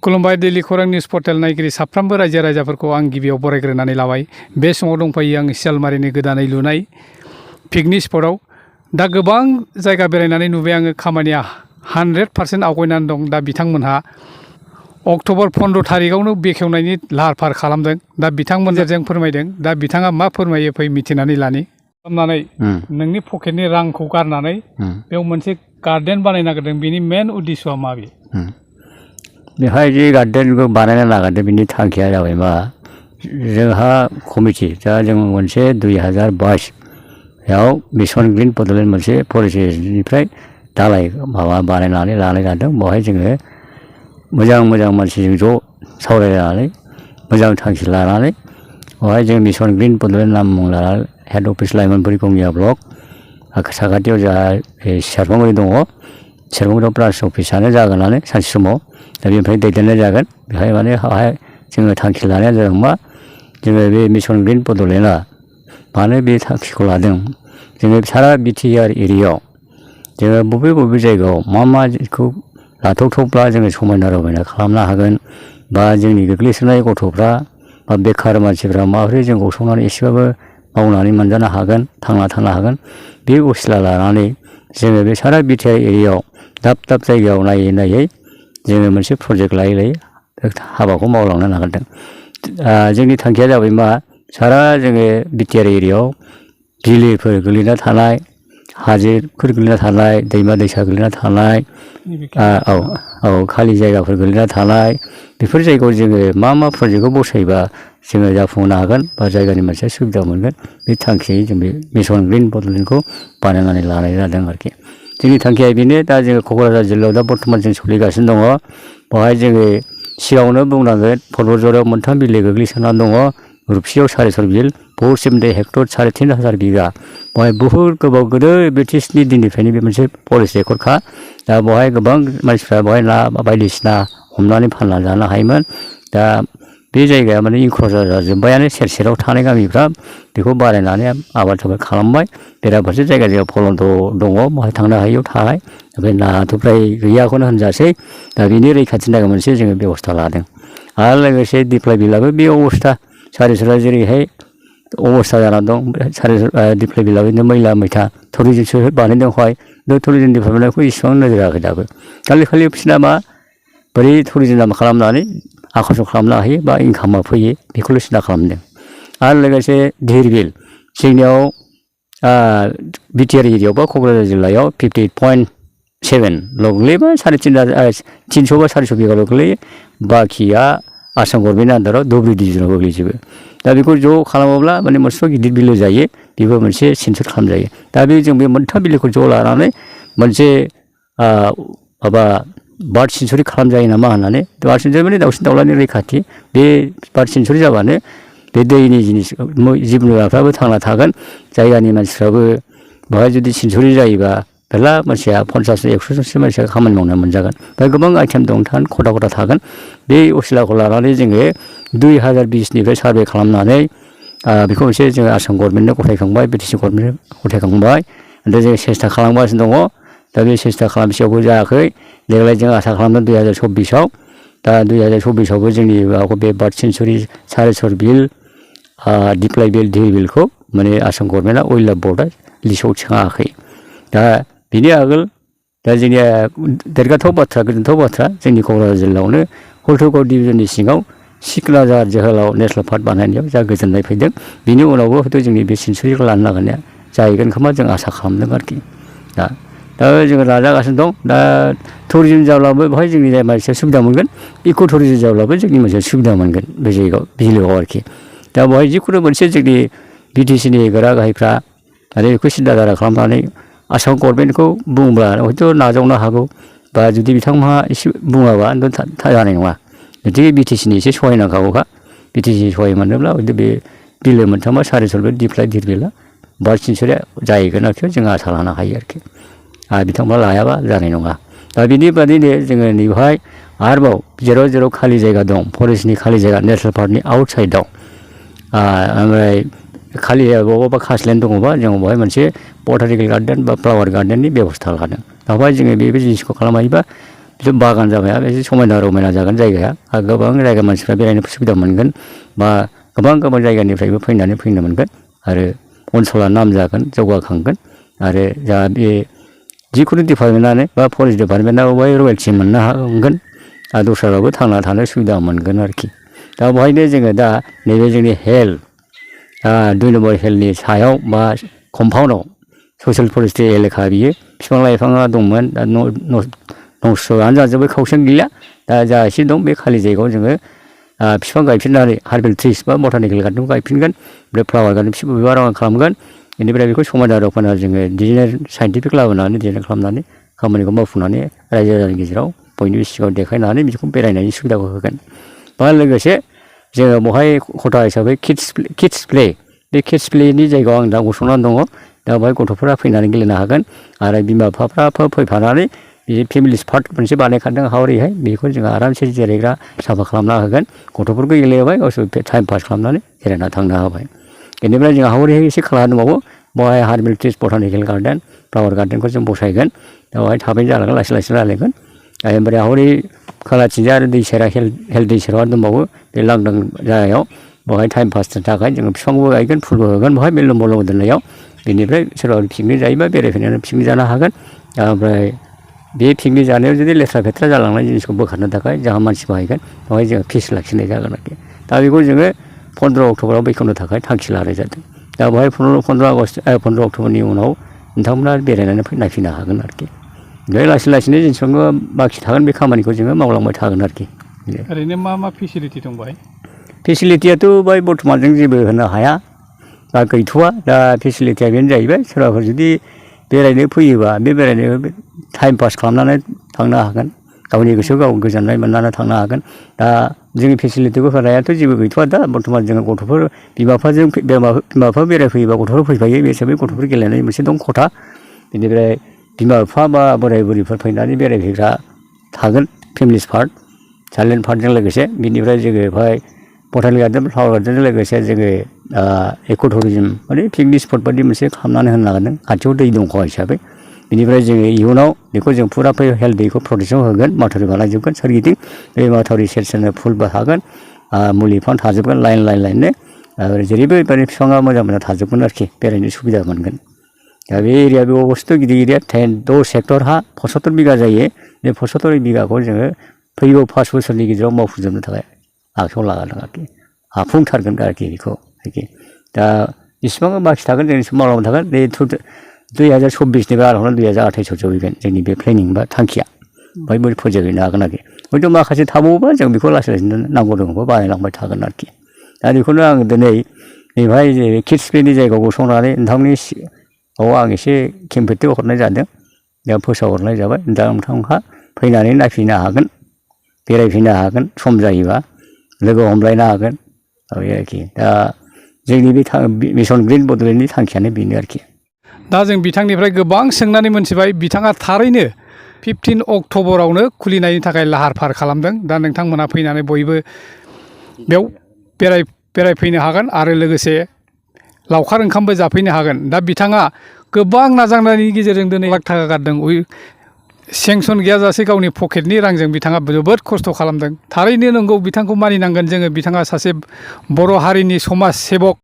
खुलुमबाय दैलि खौरां news portal नायगिरि साफ्रोमबो रायजो राजाफोरखौ आं गिबियाव बरायग्रोनानै लाबाय। बे समाव दंफायो आं सियालमारिनि गोदानै लुनाय पिकनिक स्पटआव। दा गोबां जायगा बेरायनानै नुबाय आङो खामानिया 100% आवगायनानै दं। दा बिथांमोनहा अक्ट'बर 15 थारिखआवनो बेखेवनायनि लाहार फाहार खालामदों। दा बिथांमोनजों फोरमायदों। दा बिथाङा मा फोरमायो फै मिथिनानै लानि। खालामनानै नोंनि पकेटनि रांखौ गारनानै बेयाव मोनसे गार्डेन बानायनो नागिरदों। बेनि मेन उद्देश्यआ मा बे? बेहाय जे गार्डेनखौ बानायनो नागिरदों बिनि थांखिया जाबाय मा, जोंहा कमिटि दा जों मोनसे 2022आव मिशन ग्रिन बड'लेण्ड मोनसे पलिसिनिफ्राय दालाय माबा बानायनानै लानाय जादों। बेवहाय जोङो मोजां मोजां मानसिजों ज' सावरायनानै मोजां थांखि लानानै बेवहाय जों मिशन ग्रिन बड'लेण्ड नाम मुं लानानै हेड अफिस लाइमोनफुरि गंगिया ब्लक साखाथियाव जोंहा सेरफांगुरि दङ। सेरफांगुरियाव ब्रान्स अफिसानो जागोनानो सानसे समाव। दा बेनिफ्राय दैदेननाय जागोन। बेहाय माने जोङो थांखि लानाया जादों मा, जोङो बे मिशन ग्रिन बड'लेण्डआ मानो बे थांखिखौ लादों, जोङो सारा बिटिआर एरियायाव जोङो बबे बबे जायगायाव मा माखौ लाथावथावब्ला जोङो समायना रमायना खालामनो हागोन, बा जोंनि गोग्लैसोनाय गथ'फ्रा बा बेखार मानसिफ्रा माबोरै जों गसंनानै एसेबाबो मावनानै मोनजानो हागोन, थांना थानो हागोन, बे असिला लानानै जोङो बे सारा बिटिआर एरियायाव दाब दाब जायगायाव नायै नायै जोङो मोनसे प्रजेक्ट लायै लायै हाबाखौ मावलांनो नागिरदों। जोंनि थांखिया जाबाय मा, सारा जोङो बिटिआर एरियायाव बिलोफोर गोलैना थानाय, हाजोफोर गोलैना थानाय, दैमा दैसा गोलैना थानाय, खालि जायगाफोर गोलैना थानाय, बेफोर जायगायाव जोङो मा मा प्रजेक्टखौ बसायबा जोङो जाफुंनो हागोन बा जायगानि मानसिया सुबिदा मोनगोन, बे थांखियै जों बे मिशन ग्रिन बड'लेण्डखौ बानायनानै लानाय जादों आरोखि। जोंनि थांखिया बेनो। दा जोङो क'क्राझार जिल्लायाव दा बर्थमान जों सोलिगासिनो दङ। बेवहाय जोङो सिगाङावनो बुंनांगोन फर्बतझरायाव 3 बिलो गोग्लैसोनानै दङ। रुपसियाव 400 बिल, 470 हेक्टर 3,500 बिगा। बेवहाय बहुद गोबाव गोदो ब्रिटिशनि दिननिफ्रायनो बे मोनसे फरेस्ट रेकर्डखा। दा बेवहाय गोबां मानसिफ्रा बेवहाय ना बायदिसिना हमनानै फानना जानो हायोमोन। दा बे जायगाया माने इनक्रचार जाजोब्बायानो। सेर सेराव थानाय गामिफ्रा बेखौ बारायनानै आबाद खालामबाय। बेराफारसे जायगा जायगा फलन्थ' दङ, बेवहाय थांनो हायियाव थाबाय। ओमफ्राय नाथ' फ्राय गैयाखौनो होनजासै। दा बेनि रैखाथिनि थाखाय मोनसे जोङो बेब'स्था लादों। आरो लोगोसे दिप्लाय बिलाबो बे अबस्था, सारिसरा जेरैहाय अबस्था जानानै दं, दिप्लाय बिलाबो बिदिनो मैला मैथा। टुरिजोमसो बानायदों हय, टुरिजोम डिपार्टमेन्टखौ इसिबां नोजोर होआखै दाबो। खालि बिसोरना मा, बोरै टुरिजोम खालामनानै आकर्षण खालामनो हायो बा इनकामा फैयो बेखौल' सिन्था खालामदों। आरो लोगोसे धिरबिल, जोंनियाव बिटिआर एरियायाव बा क'क्राझार जिल्लायाव 58.7 गोग्लैयोबा 350 बा 400 बिगाल' गोग्लैयो। बाखिया आसाम गभर्नमेन्टनि आन्दाराव धुबुरि डिभिजनाव गोग्लैजोबो। दा बेखौ ज' खालामोब्ला माने मोनसे गिदिर बिलो जायो, बेबो मोनसे सेन्सर खालामजायो। दा जों बे 3 बिलोखौ ज' लानानै मोनसे माबा बार्ड सेन्सुरि खालामजायो नामा होननानै। बार्ड सेन्सुरि माने दाउसिन दाउलानि रैखाथि। बे बार्ड सेन्सुरि जाबानो बे दैनि जिनिस जिब जुनारफ्राबो थांना थागोन, जायगानि मानसिफ्राबो बेवहाय जुदि सेन्सुरि जायोबा मेरला मानसिया 50-100 जनसो मानसिया खामानि मावना मोनजागोन। बेहाय गोबां आइटेम दं, खथा खथा थागोन। बे असिलाखौ लानानै जोङो 2020निफ्राय सार्भे खालामनानै बेखौ मोनसे जोङो आसाम गभर्नमेन्टनो गथायखांबाय, बिटिसि गभर्नमेन्टनो गथायखांबाय। दा जों सेस्था खालामगासिनो दङ। दा बे सेस्था खालामसेयावबो जायाखै। देग्लाय जों आसा खालामदों 2024आव। दा 2024आवबो जोंनि माबाखौ बे बार्ड सेन्सुरि सारेसर बिल, दिप्लाय बिल, धिरबिलखौ माने आसाम गभर्नमेन्टआ वाइल्ड लाइफ बर्डआ लिस्टआव थिखाङाखै। दा बिनि आगोल दा जोंनिया देरगाथाव बाथ्रा, गोजोनथाव बाथ्रा, जोंनि क'क्राझार जिल्लायावनो हल्टुगाव डिभिजननि सिङाव सिखनाझार जोहोलाव नेसनेल पार्क बानायनायाव जा गोजोननाय फैदों। बिनि उनावबो हयथ' जोंनि बे सेन्सुरिखौ लानो नागिरनाया जाहैगोन खोमा जों आसा खालामदों आरोखि। दा जोङो नाजागासिनो दं। दा टुरिजोम जाब्लाबो बेवहाय जोंनि मानसिया सुबिदा मोनगोन, इक' टुरिजोम जाब्लाबो जोंनि मानसिया सुबिदा मोनगोन बे जायगायाव, बिलोआव आरोखि। दा बेवहाय जिखुनु मोनसे जोंनि बिटिसिनि गोरा गाहायफ्रा आरो बेखौ सिन्थाधारा खालामनानै आसाम गभर्नमेन्टखौ बुंब्ला हयथ' नाजावनो हागौ, बा जुदि बिथांमोनहा एसे बुङाबा जानाय नङा। जुदि बिटिसिनि एसे सहाय नांखागौखा। बिटिसि सहाय मोनोब्ला हयथ' बे बिलो 3 सारेसर बिल, दिप्लाय, धिरबिला बार्ड सेन्सुरिया जाहैगोन आरोखि, जों आसा लानो हायो आरोखि। आरो बिथांमोना लायाबा जानाय नङा। दा बिनि बादैनो जोङो नैबेहाय आरोबाव जेराव जेराव खालि जायगा दं, फरेस्टनि खालि जायगा, नेसनेल पार्कनि आउटसाइडआव ओमफ्राय खालि बबावबा खासिलेण्ड दङबा जों बेवहाय मोनसे बटानिकेल गार्डेन बा फ्लावार गार्डेननि बेब'स्था लादों। बेवहाय जोङो बे जिनिसखौ खालामनो हायोबा बागान जाबाय एसे समायना रमायना जागोन जायगाया आरो गोबां जायगा मानसिफ्रा बेरायनो सुबिदा मोनगोन बा गोबां जायगानिफ्रायबो फैनो मोनगोन आरो ओनसोला नाम जागोन जौगाखांगोन आरो जा बे जिखुनु डिपार्टमेन्टआनो बा फरेस्ट डिपार्टमेन्टआव बेवहाय रयेल्टि मोननो हागोन आरो दस्राफ्राबो थांना थानो सुबिदा मोनगोन आरोखि दा बेवहायनो जोङो दा नैबे जोंनि हेल्थ 2 नम्बर हेल्थनि सायाव बा कम्पाउन्डआव ससियेल फरेस्ट्रि एलेखा बियो बिफां लाइफाङा दंमोन दा नस्थ'आनो जाजोब्बाय खावसेयानो गैला दा जा एसे दं बे खालि जायगायाव जोङो बिफां गायफिननानै हार्बेल ट्रिस बा बटानिकेल गार्डेनखौ गायफिनगोन ओमफ्राय फ्लावार गार्डेन बिबार बागान खालामगोन बेनिफ्राय बेखौ समायना रमायना जोङो डिजाइन साइन्टिफिक लाबोनानै डिजाइन खालामनानै खामानिखौ मावफुंनानै रायजो राजानि गेजेराव बयनिबो सिगाङाव देखायनानै बिदिखौ बेरायनायनि सुबिदाखौ होगोन बा लोगोसे जोङो बेवहाय खथा हिसाबै किड्स प्ले बे किड्स प्लेनि जायगायाव आं दा गसंनानै दङ दा बेवहाय गथ'फोरा फैनानै गेलेनो हागोन आरो बिमा बिफाफ्रा फैफानानै बे फेमिलि स्पट मोनसे बानायखादों हावरैहाय बेखौ जोङो आरामसे जिरायग्रा साफा खालामना होगोन गथ'फोरखौ गेलेहोबाय गावसोर टाइम पास खालामनानै जिरायना थांनो हाबाय बेनिफ्राय जोंहा हावरैहाय एसे खोला दंबावो बेवहाय हार्बेल ट्रिस बटानिकेल गार्डेन फ्लावार गार्डेनखौ जों बसायगोन दा बेवहाय थाबैनो जालांगोन लासै लासै रायलायगोन ओमफ्राय हरै खोलाथिंजाय आरो दै सेरा हेल्थ दै सेराव दंबावो बे लांदां जायगायाव बेवहाय टाइम पासनि थाखाय जोङो बिफांबो गायगोन फुलबो होगोन बेवहाय बे लम्ब दोननायाव बेनिफ्राय सोरबा पिकनिक जायोबा बेरायफैनानै पिकनिक जानो हागोन ओमफ्राय बे पिकनिक जानायाव जुदि लेथ्रा फेथ्रा जालांनाय जिनिसखौ बोखारनो थाखाय जोंहा मानसि बाहायगोन बेवहाय जोङो फिस लाखिनाय जागोन आरोखि दा बेखौ जोङो 15 अक्ट'बराव बेखेवनो थाखाय थांखि लानाय जादों दा बेवहाय 15 अक्ट'बरनि उनाव नोंथांमोना बेरायनानै नायफैनो हागोन आरोखि बे लासैनो जेसेबां बाखि थागोन बे खामानिखौ जोङो मावलांबाय थागोन आरोखि ओरैनो मा फेसिलिटि दं बेहाय फेसिलिटियाथ' बाय बर्थमान जों जेबो होनो हाया बा गैथ'वा दा फेसिलिटिया बेनो जाहैबाय सोरबाफोर जुदि बेरायनो फैयोबा बे बेरायनो टाइम पास खालामनानै थांनो हागोन गावनि गोसोआव गाव गोजोननाय मोननानै थांनो हागोन दा जोंनि फेसिलिटिखौ होनायाथ' जेबो गैथ'वा दा बर्थमान जोङो गथ'फोर बिमा बिफा बेरायफैयोबा गथ'फोर फैफायो बे हिसाबै गथ'फोर गेलेनाय मोनसे दं खथा बेनिफ्राय बिमा बिफा बा बोराय बुरैफोर फैनानै बेरायफैग्रा थागोन फेमिलि पार्क साइलेन्ट पार्कजों लोगोसे बिनिफ्राय जोङो बेवहाय बटानिकेल गार्डेन फ्लावार गार्डेनजों लोगोसे जोङो इक' टुरिजम माने पिकनिक स्पट बायदि मोनसे खालामनानै होनो नागिरदों खाथियाव दै दंख' हिसाबै बेनिफ्राय जोङो इयुनाव बेखौ जों फुरा हेल्थ दैखौ प्रटेकसन होगोन माथावरि बानायजोबगोन सोरगिदिं बे माथावरि सेर सेरनो फुलबो थागोन मुलि बिफां थाजोबगोन लाइन जेरैबो माने बिफाङा मोजां थाजोबगोन आरोखि बेरायनो सुबिदा मोनगोन दा बे एरिया बे अबस्थ' गिदिर एरिया 10 हेक्टर हा 75 बिगा जायो बे 75 बिगाखौ जोङो फैगौ 5 बोसोरनि गेजेराव मावफुंजोबनो थाखाय आखायाव लागादों आरोखि हाफुंथारगोन आरोखि बेखौ दा इसिबां बाखि थागोन जों मावलांबाय थागोन बे 2024निफ्राय आरम्भ 2028 जोबहैगोन जोंनि बे प्लेनिं बा थांखिया बेवहाय फोजोबहैनो हागोन आरोखि हयथ' माखासे थाबावोबा जों बेखौ लासै नांगौ दङबा बानायलांबाय थागोन आरोखि दा बेखौनो आं दिनै बेवहाय किड्स प्लेनि जायगायाव गसंनानै नोंथांनि आं एसे खेंफोरथि हरनाय जादों दा फोसावहरनाय जाबाय दा नोंथांहा फैनानै नायफैनो हागोन बेरायफैनो हागोन सम जायोबा लोगो हमलायनो हागोन आरोखि दा जोंनि बे मिसन ग्रिन बड'लेण्डनि थांखियानो बेनो आरोखि दा जों बिथांनिफ्राय गोबां सोंनानै मोनथिबाय बिथाङा थारैनो 15 अक्ट'बरावनो खुलिनायनि थाखाय लाहार फाहार खालामदों दा नोंथांमोना फैनानै बयबो बेयाव बेरायफैनो हागोन आरो लोगोसे लावखार ओंखामबो जाफैनो हागोन दा बिथाङा गोबां नाजानायनि गेजेरजों दिनै लाख थाखा गारदों सेंसन गैयाजासे गावनि पकेटनि रांजों बिथाङा जोबोद खस्थ' खालामदों थारैनो नंगौ बिथांखौ मानिनांगोन जोङो बिथाङा सासे बर' हारिनि समाज सेबक